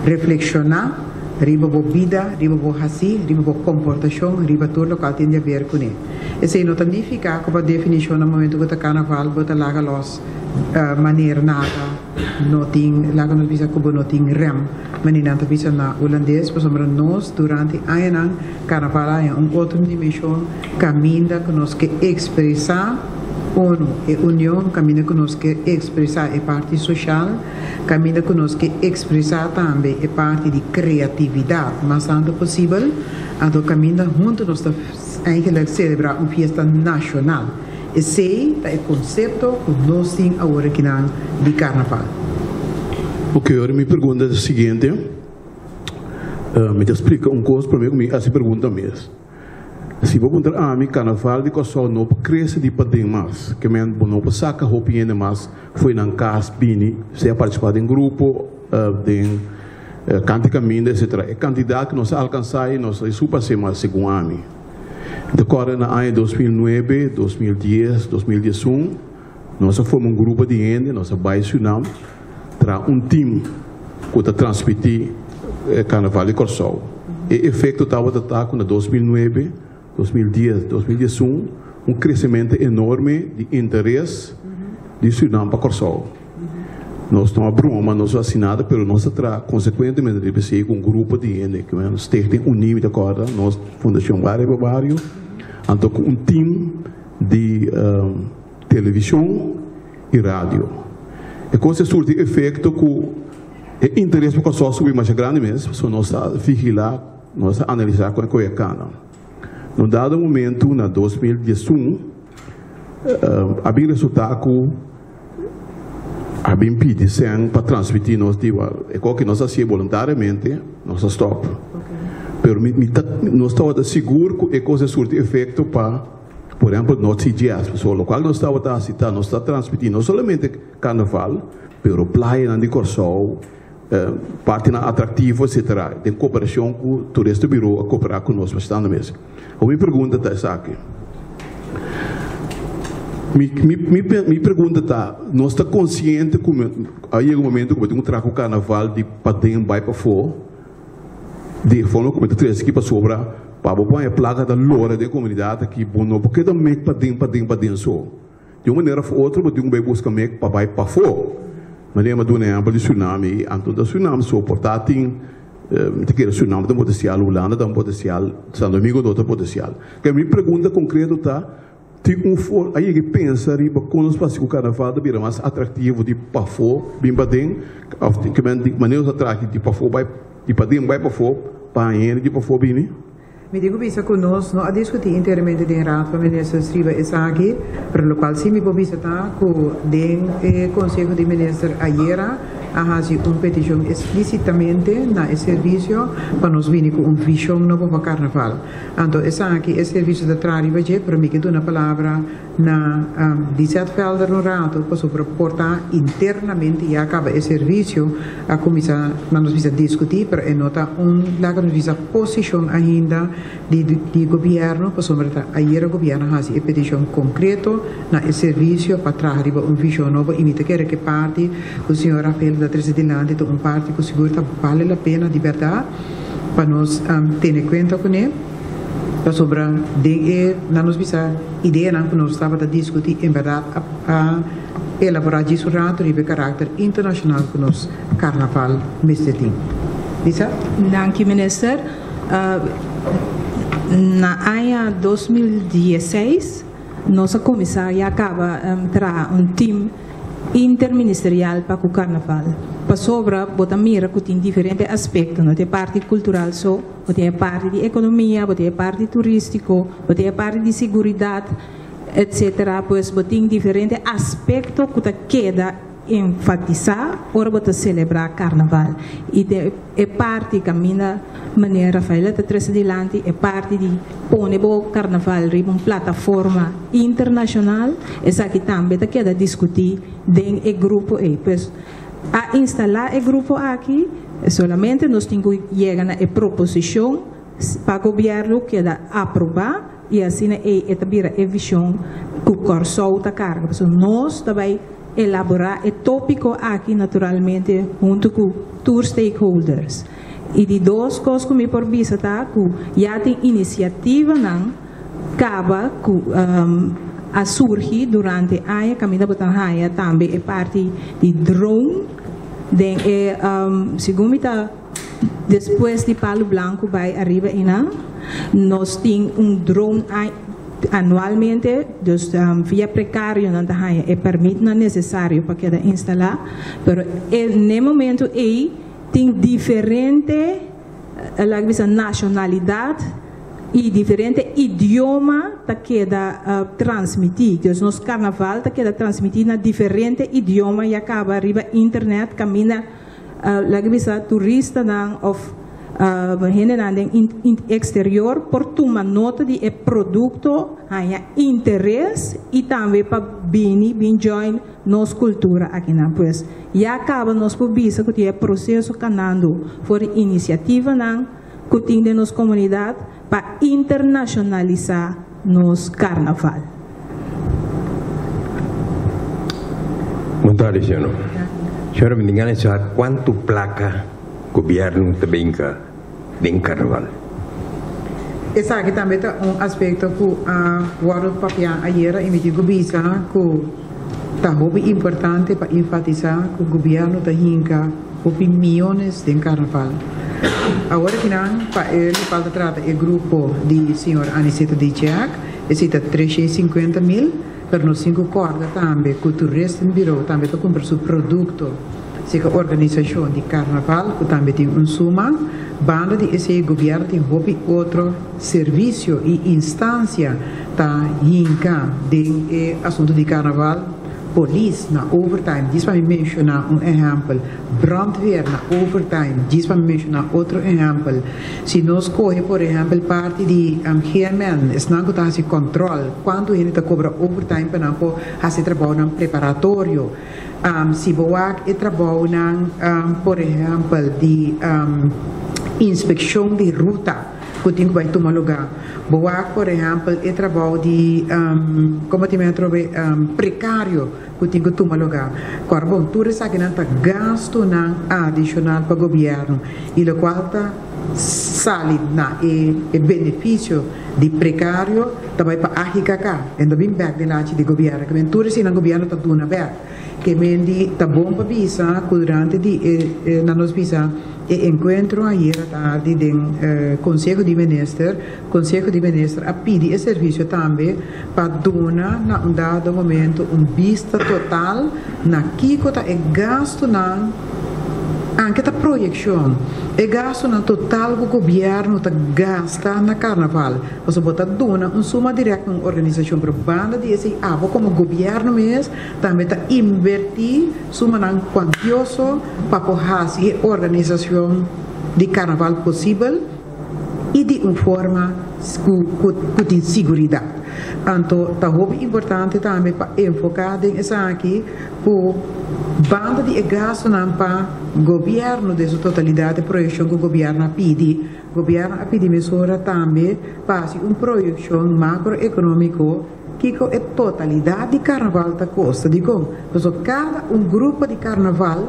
reflekshoná riba bo bida, riba bo hasi, riba bo komportashon, riba tur loke tin di aber kuné. Esei no ta nifiká ku pa definishon na momento ku ta karnaval bo ta laga los. Manera nada no tin, laga nos bisa ku bo no tin rem, manera nan ta bisa na hulandes, pasobra nos durante añanan karnaval a haña un otro dimenshon kaminda ku nos ke ekspresá unu e union, kaminda ku nos ke ekspresá e parti soshal, kaminda ku nos ke ekspresá tambe e parti di kreatividat mas tantu posibel, anto kaminda huntu nos ta eigenlik selebrá un fiesta nashonal. Esei ta e konsepto ku nos tin awor akinan di karnaval. Ok, ora mi pregunta ta e siguiente, Mi ta splika un kos promé ku mi hasi pregunta mes. Si bo puntra ami, karnaval di Kòrsou no por krese di paden mas, ke men bo no por saka hopi hende mas fo'i nan kas bini, sea partisipá den grupo, den kanta kaminda, etsetera. E kantidat ku nos a alkansá ei nos a supas'é mas, segun ami. Ta kòrda na aña 2009, 2010, 2011, nos a forma un grupo di hende, nos a bai Surinam traha un tim ku ta transmití e Karnaval di Kòrsou. E efekto tabata ta ku na 2009, 2010, 2011 un kresementu enorme di interes di Surinam pa Kòrsou. Nos no a broma, nos no a hasi nada, pero nos a traha konsekuentemente riba esei ku un grupo di hende, ku men Stichting Unie, mi ta kòrda, nos Fundashon Bario pa Bario, anto ku un tim di televishon i radio. E kos a surti efekto ku e interes pa Kòrsou a subi masha grandi mes, pasobra nos a vigilá, nos a analisá kon e koe a kana. Na un dado momentu na 2011 a bin resultá ku A bin pidi sèn pa transmití nos di e kos ku nos a hasié boluntariamente, nos a stòp. Pero mi mi ta nos tabata sigur ku e kos a surti efekto pa, por ehèmpel, North Sea Jazz. Pasobra lokual nos tabata hasi ta nos ta transmití no solamente karnaval, pero playanan di Kòrsou, partinan atraktivo, etsetera, den koperashon ku Toeristen Bureau a koperá ku nos bastante mes. Awor mi pregunta ta esaki, mi mi mi mi pregunta ta, nos ta konsiente ku a yega un momento ku bo tin ku traha ku karnaval di paden bai pafó, di e forma ku bo ta trese aki pasobra pa bo por haña plaka ta lora den komunidat aki, bo no por keda mek paden paden paden so. Di un manera of otro bo tin ku bai buska mek pa bai pafó. Manera mi a duna ehèmpel di Suriname ei, anto ta Suriname so por ta tin, mi ta kere Suriname ta un potensial, Hulanda ta un potensial, Santo Domingo no ta potensial. Ke mi pregunta konkreto ta, tin un for, a yega pensa riba kon nos por hasi ku karnaval ta bira mas atraktivo di pafó bin paden, òf ke men di manera nos a traha di pafó bai, di paden bai pafó pa haña hende di pafó bini? Mi tin cu bisa cu nos no a discuti internamente den Raad van Ministers riba esaki, pero locual si mi por bisa ta cu den e Conseho di Minister ayera a haci un peticion explicitamente na e servicio pa nos bini cu un vision nobo pa Carnaval. Anto esaki e servicio ta traha riba dje, pero mi ke duna palabra na Lisette Velder un rato pasobra por ta internamente ya caba e servicio a cuminsa na nos bisa discuti pero e no ta un laga nos bisa posicion ainda di di gobierno pasobra ta ayera gobierno a haci e peticion concreto na e servicio pa traha riba un vision nobo y mi ta kere ke parti cu señor Rafael ta trece dilanti ta un parti cu sigur ta bale la pena di berdad pa nos tene cuenta cune. Pasobra den e nan nos bisa ideanan ku nos tabata diskutí en bèrdat a a elaborá djis un ratu riba e karakter internashonal ku nos karnaval mester tin. Lisa? Danki Minister. Na aña 2016 nos a kuminsá ya kaba traha un tim interministerial pa ku karnaval. Pasobra bo ta mira ku tin diferente aspekto, no ta e parti kultural so, Bo tin e parti di ekonomia, bo tin e parti turístiko, bo tin e parti di siguridat, etsetera. Pues bo tin diferente aspekto ku ta keda enfatisá ora bo ta selebrá karnaval. I den e parti kaminda meneer Rafaela ta trese dilanti e parti di pone bo karnaval riba un plataforma internashonal, esaki tambe ta keda diskutí den e grupo ei. Pues A instalá e grupo aki, solamente nos tin ku yega na e proposishon pa gobièrnu keda aprobá i asina ei e ta bira e vishon ku Kòrsou ta karga. Pasobra nos ta bai elaborá e tópiko aki naturalmente huntu ku tur stakeholders. I di dos kos ku mi por bisa ta ku ya tin inisiativanan kaba ku. a surgi durante aña kaminda bo ta haña tambe e parti di drone den e segun mi ta despues di Palu Blanku bai ariba einan nos tin un drone anualmente dus via prekario nan ta haña e permitnan nesesario pa keda instalá pero e n'e momento ei tin diferente laga bisa nashonalidat i diferente idioma ta keda transmití. Dus nos karnaval ta keda transmití na diferente idioma ya kaba riba internet kaminda laga bisa turistanan òf hendenan den eksterior por tuma nota di e produkto, haña interes i tambe pa bini bin join nos kultura akinan. Pues ya kaba nos por bisa ku tin e proseso kanando for di inisiativanan ku tin den nos komunidat pa internashonalisá nos karnaval. Bon tardi, señor. Señora, mi tin gana di sa kuantu plaka gobièrnu ta brinka den karnaval. Esaki tambe ta un aspekto ku a wòrdu papiá ayera i mi tin ku bisa ku ta hopi importante pa enfatisá ku gobièrnu ta hinka hopi miónes den karnaval. Awor akinan pa e lokual ta trata e grupo di señor Aniceto D. Jack, esei ta 350 mil, pero nos tin ku kòrda tambe ku Toeristenbureau tambe ta kumpra su produkto. Seka organisashon di karnaval ku tambe tin un suma. Banda di esei gobièrnu tin hopi otro servisio i instansia ta hinka den e asuntu di karnaval, polis na overtime, djis pa mi menshoná un ehèmpel, brandweer na overtime, djis pa mi menshoná otro ehèmpel. Si nos kohe por ehèmpel parti di GMN, esnan ku ta hasi kòntròl kuantu hende ta kobra overtime pa nan por hasi trabounan preparatorio. Si bo wak e trabounan, por ehèmpel di inspekshon di ruta ku tin ku bai tuma lugá, bo wak por ehèmpel e trabou di komo tin men atrobe prekario ku tin ku tuma lugá. Kòrda bon, tur esakinan ta gastunan adishonal pa gobièrnu i lokual ta sali na e benefisio di prekario ta bai pa AGKK en ta bin bek den lachi di gobièrnu. Ke men tur eseinan gobièrnu ta duna bek. Ke men di ta bon pa bisa ku durante di e nan nos bisa e enkuentro ayera tardi den Konseho di Minister, Konseho di Minister a pidi e servisio tambe pa duna na un dado momento un bista total na kiko ta e gastunan. Anke ta proyekshon, e gastunan total ku gobièrnu ta gasta na karnaval, pasobra bo ta duna un suma dirèkt na un organisashon, pero banda di esei abo komo gobièrnu mes tambe ta invertí sumanan kuantioso pa por hasi e organisashon di karnaval posibel i di un forma ku ku tin siguridat. Anto ta hopi importante tambe pa enfoká den esaki. Ku banda di e gastunan pa gobièrnu den su totalidat e proyekshon ku gobièrnu a pidi, gobièrnu a pidi mesora tambe pa hasi un proyekshon makroekonómiko kiko e totalidat di karnaval ta kosta. Dikon? Pasobra kada un grupo di karnaval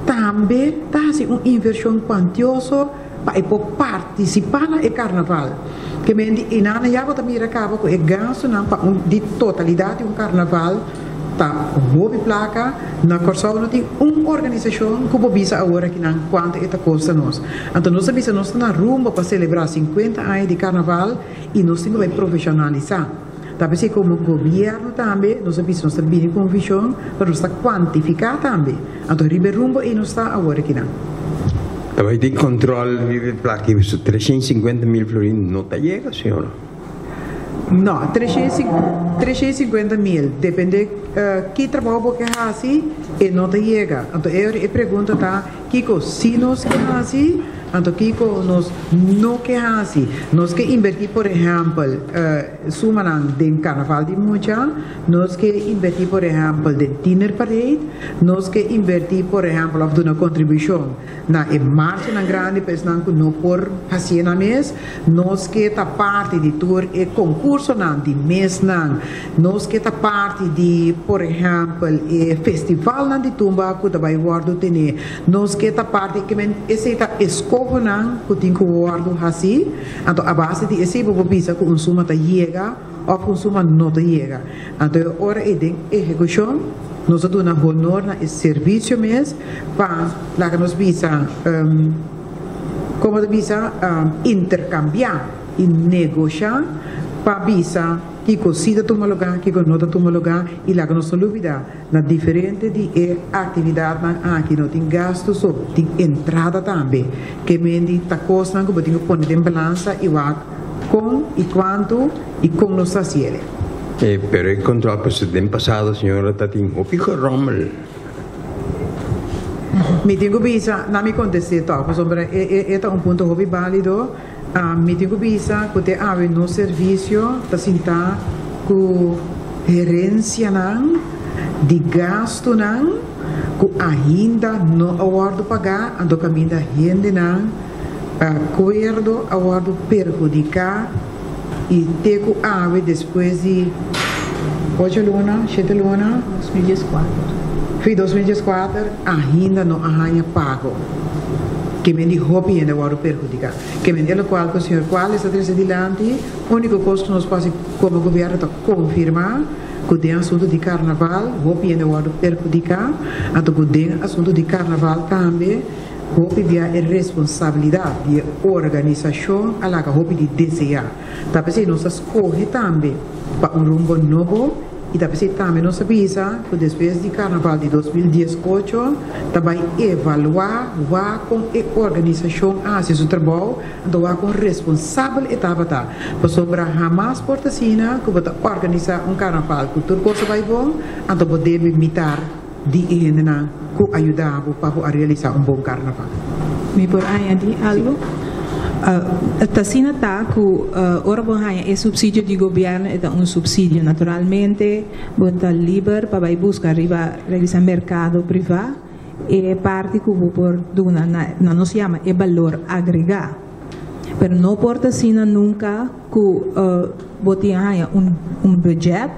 tambe ta hasi un invershon kuantioso pa e por partisipá na e karnaval. Ke men di einan ya bo ta mira kaba ku e gastunan pa un di totalidat di un karnaval Ta hopi plaka. Na Kòrsou no tin un organisashon ku por bisa awor akinan kuantu e ta kosta nos. Anto nos a bisa nos ta na rumbo pa selebrá sinkuenta aña di karnaval i nos tin ku bai profeshonalisá. Ta p'esei komo gobièrnu tambe nos a bisa nos ta bini ku un vishon pero nos ta kuantifiká tambe. Anto riba e rumbo ei nos ta awor akinan. Ta bai tin kòntròl riba e plaka ei pasobra 350 mil florin no ta yega, señora. No, 350 mil, depende ki trabou bo ke hasi, e no ta yega. Anto e ora e pregunta ta, kiko si nos ke hasi, anto kiko nos no ke hasi. Nos ke inverti por ehèmpel sumanan den karnaval di mucha, nos ke inverti por ehèmpel den tienerparade, nos ke inverti por ehèmpel òf duna kontribushon Na e marchanan grandi pa esnan ku no por hasié nan mes, nos ke ta parti di tur e konkursonan di mesnan, nos ke ta parti di, por ehèmpel, e festivalnan di tumba ku ta bai wòrdu tené, nos ke ta parti, ke men esei ta eskohonan ku tin ku wòrdu hasí, anto a base di esei bo por bisa ku un suma ta yega. òf un suma no ta yega. Anto e ora ei den ehekushon nos ta duna honor na e servisio mes pa laga nos bisa komo ta bisa interkambiá i negoshá pa bisa kiko si ta tuma lugá, kiko no ta tuma lugá i laga nos no lubidá na diferente di e aktividatnan aki no tin gastu so, tin entrada tambe. Ke men di ta kosnan ku bo tin ku pone den balansa i wak kon i kuantu i kon nos ta hasi ele. E, pero e control pasobra den pasado señora ta tin hopi gerommel. Mi tin ku bisa, na mi kontest'é tòg, pasobra e e e ta un punto hopi bálido. Mi tin ku bisa ku te awe nos servisio ta sintá ku herensianan di gastunan ku ainda no a wòrdu pagá, anto kaminda hendenan akuerdo a wòrdu perhudiká i te ku awe despues di ocho luna, shete luna, fi 2014 ainda no a haña pago. Ke men di hopi hende a wòrdu perhudiká. Ke men e lokual ku señor Cuales a trese dilanti, úniko kos ku nos por hasi komo gobièrnu ta konfirmá ku den asuntu di karnaval hopi hende a wòrdu perhudiká, anto ku den asuntu di karnaval tambe hopi bia e responsabilidat di e organisashon a laga hopi di deseá. Ta p'esei nos a skohe tambe pa un rumbo nobo i ta p'esei tambe nos a bisa ku despues di Karnaval di 2018 ta bai evaluá wak kon e organisashon a hasi su trabou, anto wak kon responsabel e tabata. Pasobra hamas por ta asina ku bo ta organisá un karnaval ku tur kos a bai bon, anto bo debe mitar di e hendenan ku a yuda bo pa bo a realisá un bon karnaval. Mi por añadí algu? Ta asina ta ku ora bo haña e supsidio di gobièrnu e ta un supsidio. Naturalmente bo ta liber pa bai buska riba revisa merkado privá e parti ku bo por duna na nos yama e balor agregá. Pero no por ta asina nunka ku bo tin a haña un budget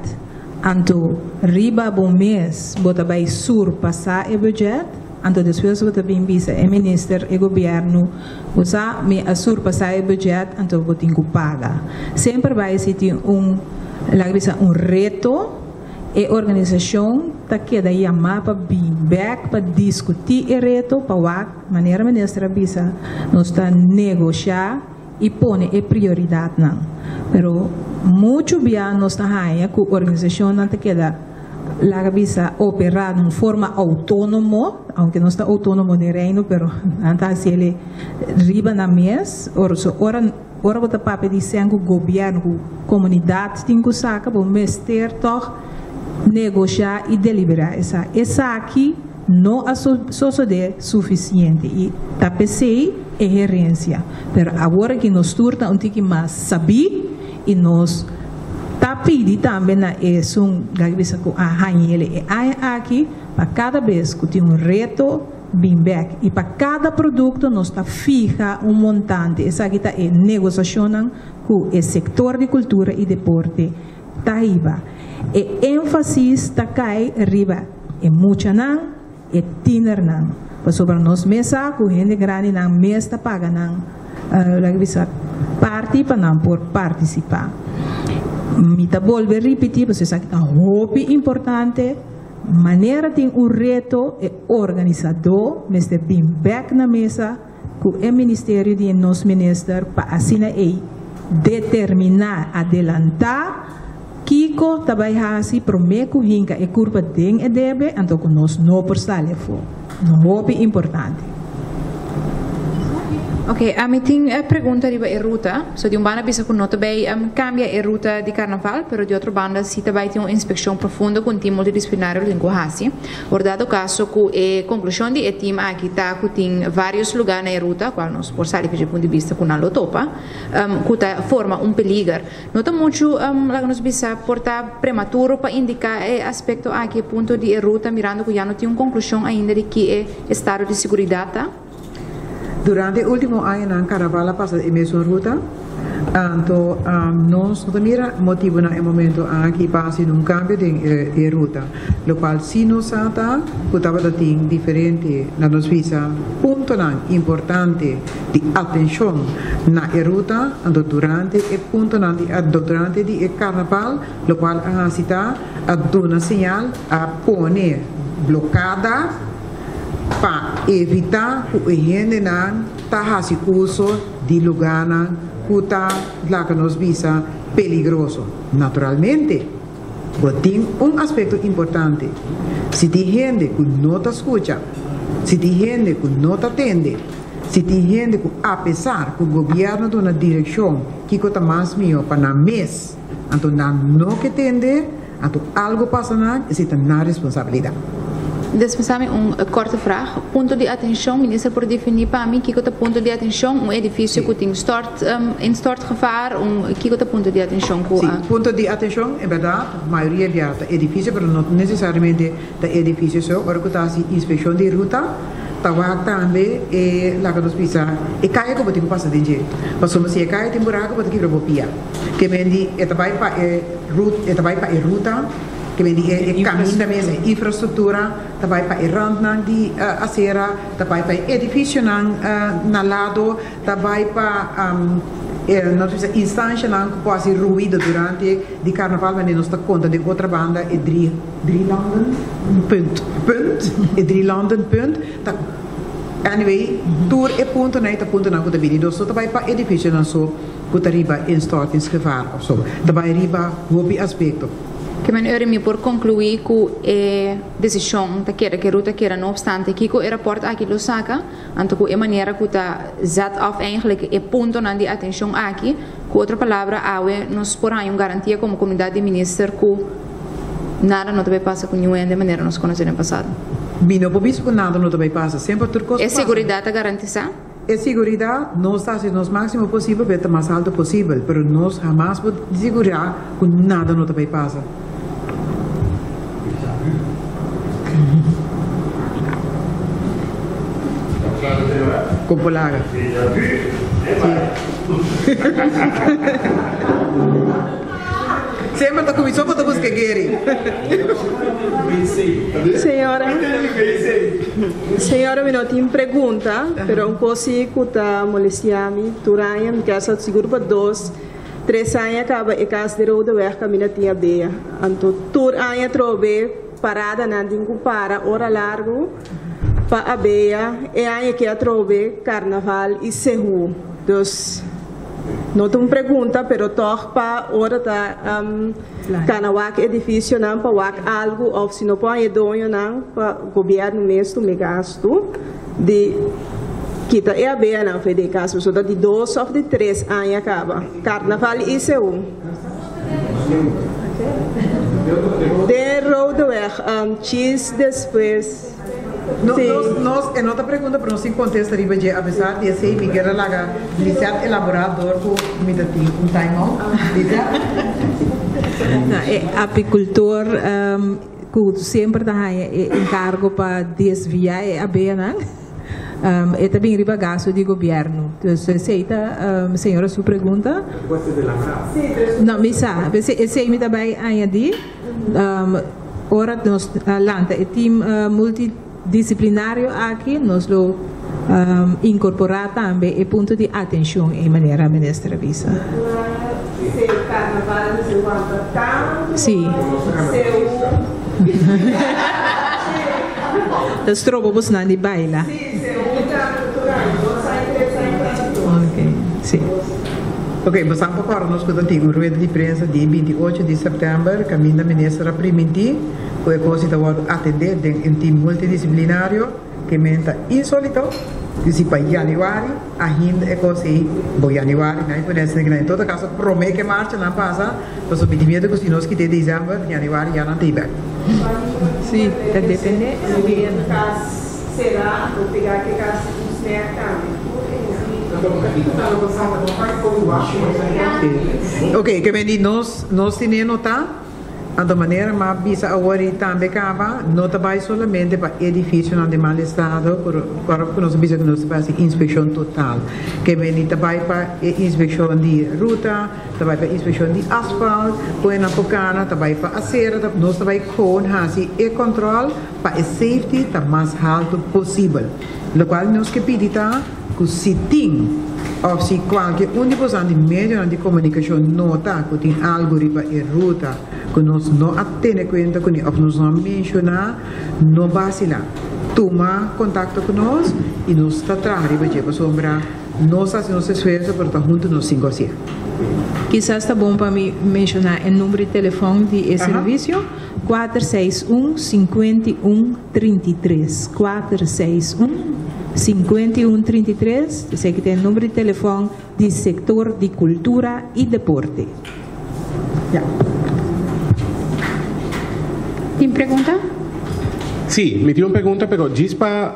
anto riba bo mes bo ta bai surpasá e budget, anto despues bo ta bin bisa e minister, e gobièrnu, bo sa mi a surpasá e budget anto bo tin ku paga. Semper bai si tin un, laga bisa un reto, e organisashon ta keda yamá pa bin bèk pa diskutí e reto pa wak, manera minister a bisa, nos ta negoshá i pone e prioridatnan. Pero muchu bia nos ta haña ku organisashonnan ta keda, laga bisa, operá den un forma outónomo, aunke nos ta outónomo den Reino, pero nan ta hasi el riba nan mes. Ora so ora ora bo ta papia di sèn ku gobièrnu, ku komunidat tin ku saka, bo mester tòg negoshá i deliberá esaki. Esaki no a sosodé sufisiente i ta p'esei e herensia. Pero awor aki nos tur ta un tiki mas sabí i nos ta pidi tambe na esun laga bisa ku a hañ'el e aña aki pa kada bes ku tin un reto bin bèk i pa kada produkto nos ta fiha un montante. Esaki ta e negosashonnan ku e sektor di kultura i deporte ta hiba. E énfasis ta kai riba e muchanan, e tienernan, pasobra nos mes sa ku hende grandinan mes ta paga nan laga bisa parti pa nan por partisipá. Mi ta bolbe ripití pasobra esaki ta hopi importante, manera tin un reto e organisadó mester bin bèk na mesa ku e ministerio di nos minister pa asina ei determiná, adelantá kiko ta bai hasi promé ku hinka e kurpa den e debe anto ku nos no por sali afó. Hopi importante. Ok, ami tin e pregunta riba e ruta. So di un banda bisa ku no ta bai kambia e ruta di karnaval, pero di otro banda si ta bai tin un inspekshon profundo ku un team multidisciplinario lo tin ku hasi. Por dado caso cu e conclusion di e team aki ta cu tin varios lugar na e ruta, cual nos por sali dje punto di bista cu nan lo topa, cu ta forma un peliger. No ta mucho, laga nos bisa, por ta prematuro pa indica e aspecto aki, e punto di e ruta, mirando cu ya no tin un conclusion ainda di ki e estado di seguridad ta? Durante e ultimo añanan Carnaval a pasa e mesun ruta. Anto nos no ta mira motibu na e momento aki pa hasi un kambio den e ruta. Lokual si nos sa ta ku tabata tin diferente, na nos bisa, puntonan importante di atenshon na e ruta, anto durante e puntonan di durante di e karnaval, lokual a hasi ta a duna señal, a pone blokada pa evitá ku e hendenan ta hasi uso di lugánan ku ta, laga nos bisa, peligroso. Naturalmente, bo tin un aspekto importante, si tin hende ku no ta skucha, si tin hende ku no ta tende, si tin hende ku apesar ku gobièrnu duna direkshon kiko ta mas mihó pa nan mes, anto nan no ke tende, anto algu pasa nan, esei ta nan responsabilidat. Dispensá mi un korte vraag. Punto di atenshon, minister por definí pa mi kiko ta punto di atenshon? Un edifisio ku tin stort, instortgevaar, un kiko ta punto di atenshon ku Sí, punto di atenshon, en bèrdat, mayoria bia ta edifisio, pero no nesesariamente ta edifisio so. Ora ku ta hasi inspekshon di ruta, ta wak tambe e, laga nos bisa, e kaya ku bo tin ku pasa den dje. Pasobra si e kaya tin buraku, bo ta kibra bo pia. Ke men di e ta bai pa e rut, e ta bai pa e ruta. Ke men di e kaminda mes, e infrastruktura ta bai pa e randnan di asera, ta bai pa e edifisionan na lado, ta bai pa e nos bisa instanshanan ku por hasi ruido durante di karnaval wanneer nos ta konta den otra banda e drie drielandenpunt, punt, e drielandenpunt ta anyway tur e puntonan ei ta puntonan ku ta bini. Nos no ta bai pa edifisionan so ku ta riba instortingsgevaar of so, ta bai riba hopi aspekto. Ke men ora mi por konkluí ku e desishon ta keda ku e ruta keda no opstante kiko e rapòrt aki lo saka, anto ku e manera ku ta zet af eigenlijk e puntonan di atenshon aki, ku otro palabra awe nos por haña un garantia komo komunidat di minister ku nada no ta bai pasa ku niun hende manera nos konosé den pasado. Mi no por bisa ku nada no ta bai pasa, semper tur kos E pasa. seguridat ta garantisá? E siguridat, nos ta hasi nos máksimo posibel pa e ta mas altu posibel, pero nos hamas por sigurá ku nada no ta bai pasa. Kon por laga? Semper ta kuminsó bo ta buska Gary. Señora, señora mi no tin pregunta, pero un cos si cu ta molestia mi tur aña, mi casa sigur pa dos, tres aña caba e cas di Rodeweg caminda tin a bea. Anto tur aña trobe paradanan tin cu para ora largo pa a bea, e aña aki atrobe carnaval y sehu. Dus no ta un pregunta pero tog pa ora ta cana wak edificionan pa wak algo of si no por haña doñonan pa gobierno mes tuma e gasto di kita e abeanan for di e cas pasobra ta di dos of di tres aña caba carnaval y sehu den Rodeweg chis despues. No, nos, nos, e no ta pregunta, pero nos tin contesta riba dje. Apesar di esey, mi kier a laga Lisette elabora door cu mi ta tin un time out. Lisette? No, e apicultor cu semper ta haña e encargo pa desvia e abeanan, e ta bin riba gasto di gobierno. Dus esey ta señora su pregunta. No, mi sa. Esey mi ta bay añadi. Ora nos lanta e team multidisciplinario aki, nos lo incorpora tambe e punto di atencion ei, manera Minister a bisa. Sí. Ta stroba bosnan di baila. Ok, sí. Ok, bosan por kòrda nos ku ta tin un rueda di prensa di 28 di sèptèmber kaminda minister a primintí ku e kos ta wòrdu atendé den un tim multidisiplinario ke men ta insólito di si pa yanüari ahinda e kos ei bo yanüari nan pone esaki nan en todo kaso promé ke marcha nan pasa pasobra mi tin miedu ku si nos kit'é desèmber yanüari ya nan ta ei bèk. Sí, ta dependé. Será bo pega ke kas un snack tambe. Ok, ke men di nos nos tine nota Anto manera m'a bisa awor i tambe kaba, no ta bai solamente pa edifisionan den mal estado, pero ora ku nos a bisa ku nos ta bai hasi inspekshon total. Ke bini ta bai pa e inspekshon di ruta, ta bai pa inspekshon di asfalt, ku e nan por kana, ta bai pa asera, ta nos ta bai kon hasi e kòntròl pa e safety ta mas haltu posibel. Lokual nos ke pidi ta ku si tin òf si kualke un di bosan di medionan di komunikashon nota ku tin algu riba e ruta ku nos no a tene kuenta kuné òf nos no a menshoná, no basilá. Tuma kontakto ku nos i nos ta traha riba dje pasobra nos hasi nos esfuerso pero ta huntu nos tin ku hasié. Kisas ta bon pa mi menshoná e number di telefòn di e servisio, 461 51 33, 461 51 33, esaki ta e number di telefòn di sektor di kultura i deporte. Ya. Tin pregunta? Sí, mi tin un pregunta pero djis pa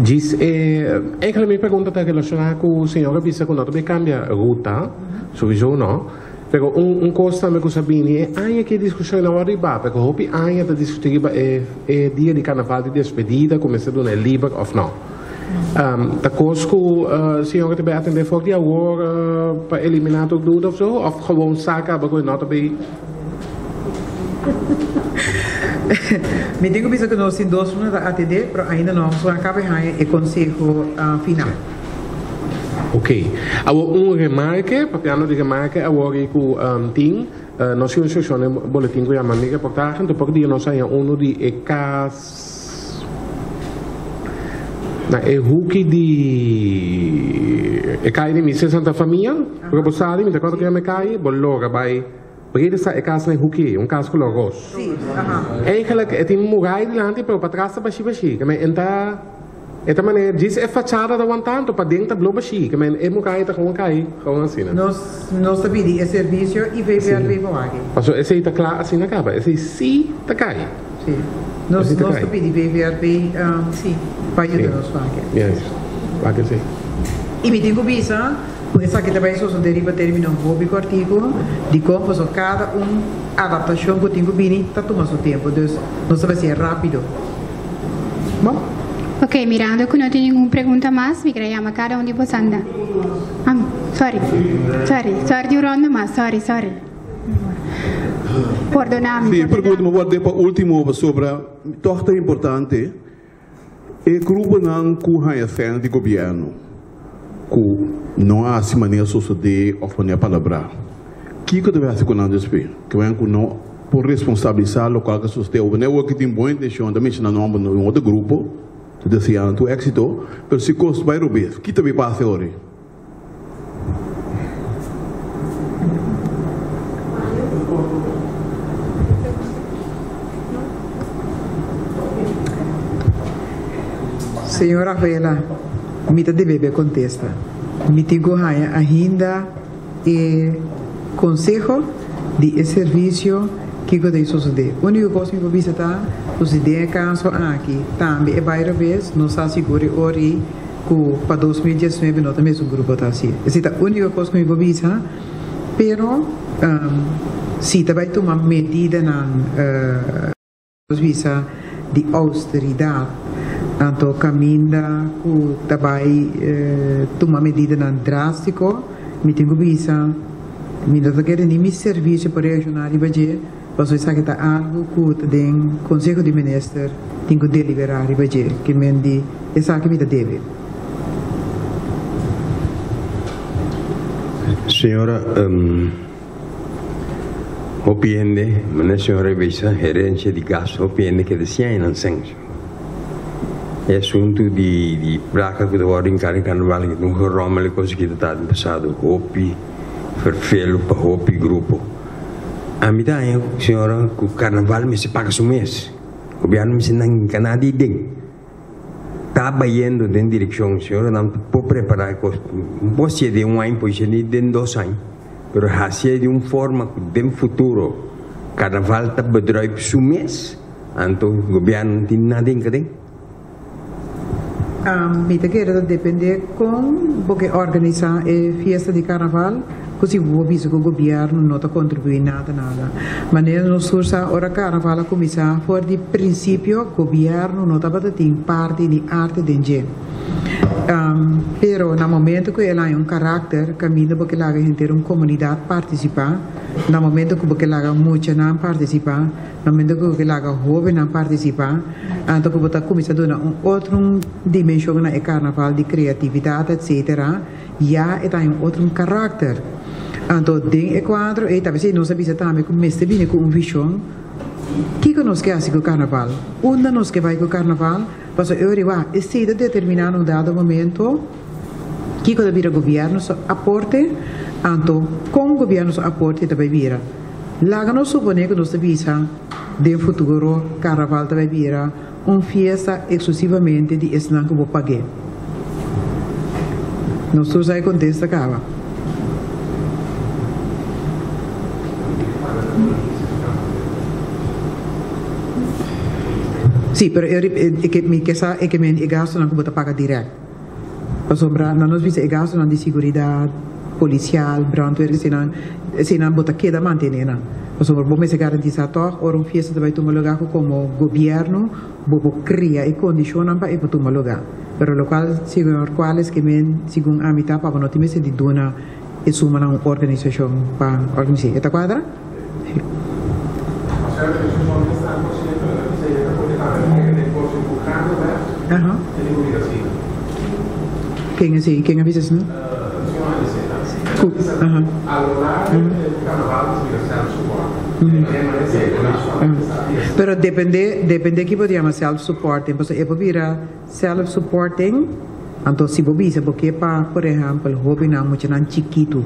djis e eigenlijk mi pregunta ta relashoná ku señor a bisa ku no ta bay kambia ruta, souiso no. Pero un un kos tambe ku sa bini e aña ki e diskushon a wòrdu riba, pero hopi aña ta diskutí riba e e dia di karnaval di despedida ku mester duna e liber òf nò. Ta kos ku señora ta bai atendé for di awor pa eliminá tur duda òf so òf gewoon sa kaba ku e nò ta bai? Mi tin ku bisa ku nos tin dos luna ta atendé, pero ainda no a kaba e haña e konseho final. Ok. Awor un remarke, papiando di remarke awor i ku tin, nos tin un sekshon den boletin ku yama Mi Reportahe, anto por dia nos haña unu di e kas na e huki di e kai di Misa Santa Famia, ora bo sali, mi ta kòrda ku yama e kai, bo logra bai Breda sa e kas na e huki, un kas kolor ros. Eigenlijk e tin murai dilanti pero patras ta bashi bashi, ke men e ta. E ta manera djis e fachada ta wanta anto paden ta blo bashí, ke men e muraya ta gewoon kai, gewoon asina. Nos nos ta pidi e servisio i VVRP pa wak. Paso esei ta kla asina kaba, esei sí ta kai. Sí. Nos nos ta pidi VVRP pa yuda nos wak. Yes, wak esei. I mi tin ku bisa ku esaki ta bai sosode riba termino hopi kòrtiku, dikon paso kada un adaptashon ku tin ku bini ta tuma su tempu, dus nos ta bai hasié rápido. Bon. Ok, mirando ku no tin ningun pregunta mas, mi kere yama kada un di boso anda. Ah, sorry. Sorry, sorry di un ronda mas, sorry, sorry. Pordona mi. Sí, e pregunta mi ward'é pa último pasobra tòg ta importante. E gruponan ku haña sèn di gobièrnu ku no a hasi manera sosodé òf manera palabrá, kiko ta bai hasi ku nan despues? Ke manera ku no por responsabilisá lokual ku a sosodé? Òf manera awor ki tin bon intenshon ta menshoná nòmber di un otro grupo, ta deseá nan tur éksito, pero si kos bai robes, ki ta bai pasa e ora ei? Señor Rafaela, mi ta debe bo e contesta. Mi tin cu haña ainda e conseho di e servicio kico ta sosode. Unico cos mi por bisa ta cu si den e caso aki tambe e bay robes, nos ta sigura e ora ei ku pa 2019 no ta mesun grupo ta hasié. Esei ta úniko kos ku mi por bisa, pero si ta bai tuma medidanan nos bisa di ousteridat, anto kaminda ku ta bai tuma medidanan drástiko, mi tin ku bisa mi no ta kere ni mi servisio por reakshoná riba dje, pasobra esaki ta algu ku ta den Konseho di Minister tin ku deliberá riba dje, ke men di esaki mi ta debe. Señora, hopi hende, manera señora a bisa, herencia di gas, hopi hende keda sin aña nan sen. E asuntu di di placa cu ta worde hinca den carnaval ta un gerommel e cosa ki ta ta den pasado hopi ferfelu pa hopi grupo. Ami ta haña señora cu carnaval mester paga su mes. Gobierno mester nan hinca nada ei den. Ta bayendo den direccion señora nan por prepara e cos por hacié den un aña por hacié den dos aña pero hacié di un forma cu den futuro carnaval ta bedruip su mes. Anto gobierno no tin nada hinka den. Mi ta kere ta depende kon bo ke organisa e fiesta di karnaval. Ku si bo bisa ku gobièrnu no ta kontribuí nada nada. Manera nos tur sa ora karnaval a kuminsá for di prinsipio gobièrnu no tabata tin parti ni arte den dje. Pero na momento ku el haña un karakter kaminda bo ke laga henter un komunidat partisipá, na momento ku bo ke laga muchanan partisipá, na momento ku bo ke laga hóbennan partisipá, anto ku bo ta kuminsá duna un otro dimenshon na e karnaval di kreatividat etsetera, ya e ta haña un otro karakter. Anto den e kuadro ei ta p'esei nos a bisa tambe ku mester bini ku un vishon, kiko nos ke hasi ku karnaval? Unda nos ke bai ku karnaval? Pasobra e ora wak, esei ta determiná na un dado momento kiko ta bira gobièrnu su aporte, anto kon gobièrnu su aporte ta bai bira. Laga nos suponé ku nos ta bisa den futuro karnaval ta bai bira un fiesta eksklusivamente di esnan ku bo pag'é. Nos tur sa e kontesta kaba. Sí, pero e ke mi ke sa e ke men e gastunan ku bo ta paga dirèkt. Pasobra nan nos bisa e gastunan di siguridat, polisial, brandweer, eseinan, eseinan bo ta keda mantené nan. Pasobra bo mester garantisá tòg ora un fiesta ta bai tuma lugá ku komo gobièrnu bo por kria e kondishonnan pa e por tuma lugá. Pero lokual señor Cuales ke men segun ami ta pa bo no tin mester di duna e suma na un organisashon pa organis'é. E ta kuadra? Ken esei? Ken a bisa esei? Pero depende, depende ki bo ta yama self supporting, pasobra e por bira self supporting. Anto si bo bisa bo ke pa, por ehèmpel, hóbennan, muchanan chikitu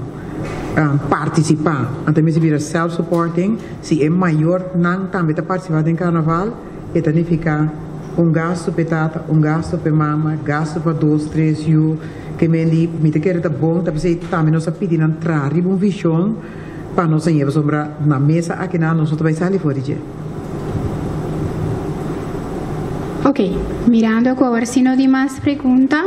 partisipá, anto e mester bira self-supporting. Si e mayornan tambe ta partisipá den karnaval, e ta nifiká un gastu p'e tata, un gastu p'e mama, gastu pa dos, tres yu. Ke men di, mi ta kere ta bon, ta p'esei tambe nos a pidi nan traha riba un vishon pa nos a ñe, pasobra na mesa akinan nos no ta bai sali for di dje. Ok, mirando cu awor si no tin mas pregunta,